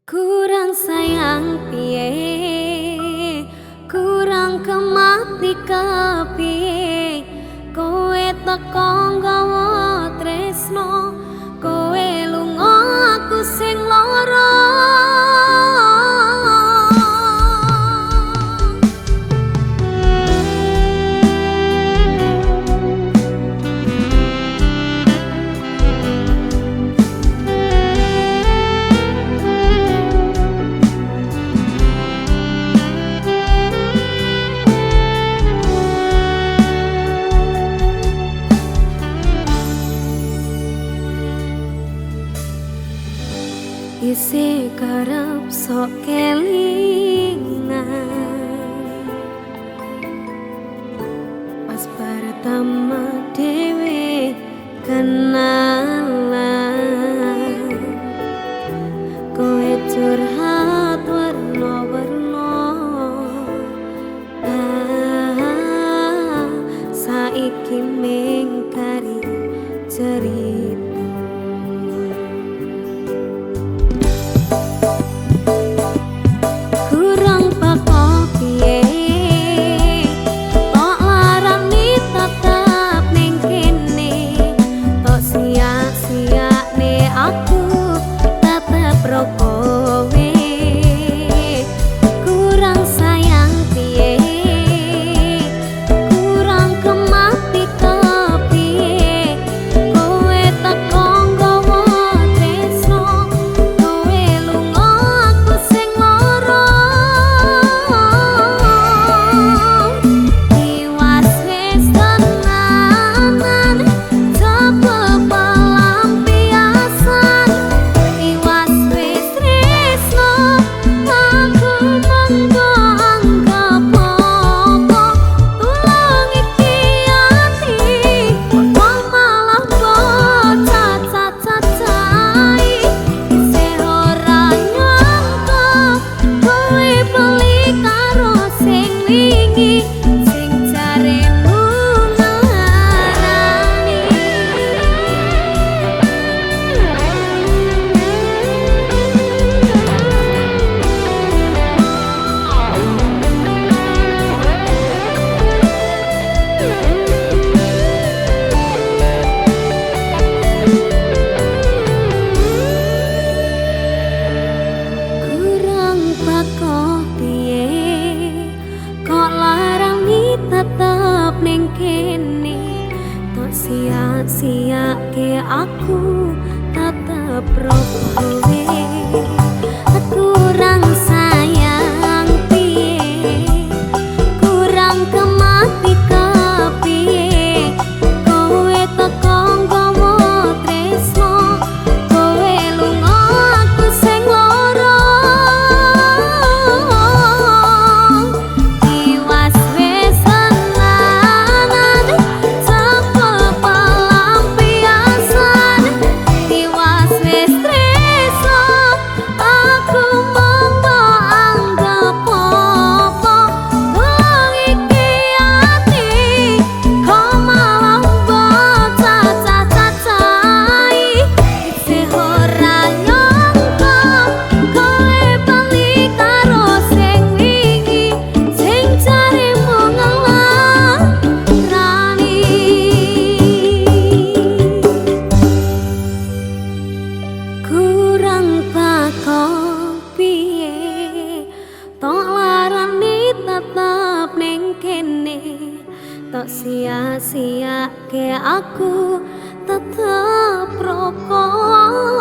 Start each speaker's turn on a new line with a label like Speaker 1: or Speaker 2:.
Speaker 1: Kurang sayang piye, kurang kemati kepiye, kowe teko nggawa tresno, kowe lunga aku sing lara. Isih kerep sok kelingan pas pertama dhewe kenalan, kowe curhat werna-werna, saiki mung kari cerita. Tetep ning kene, tok sia-siake aku tetep kowe. Kurang sayang piye, kurang kemati kepiye, kowe teko nggawa tresno, kowe lunga aku sing lara. Tiwas wis tetep ning kene, tok sia-siake aku tetep kowe.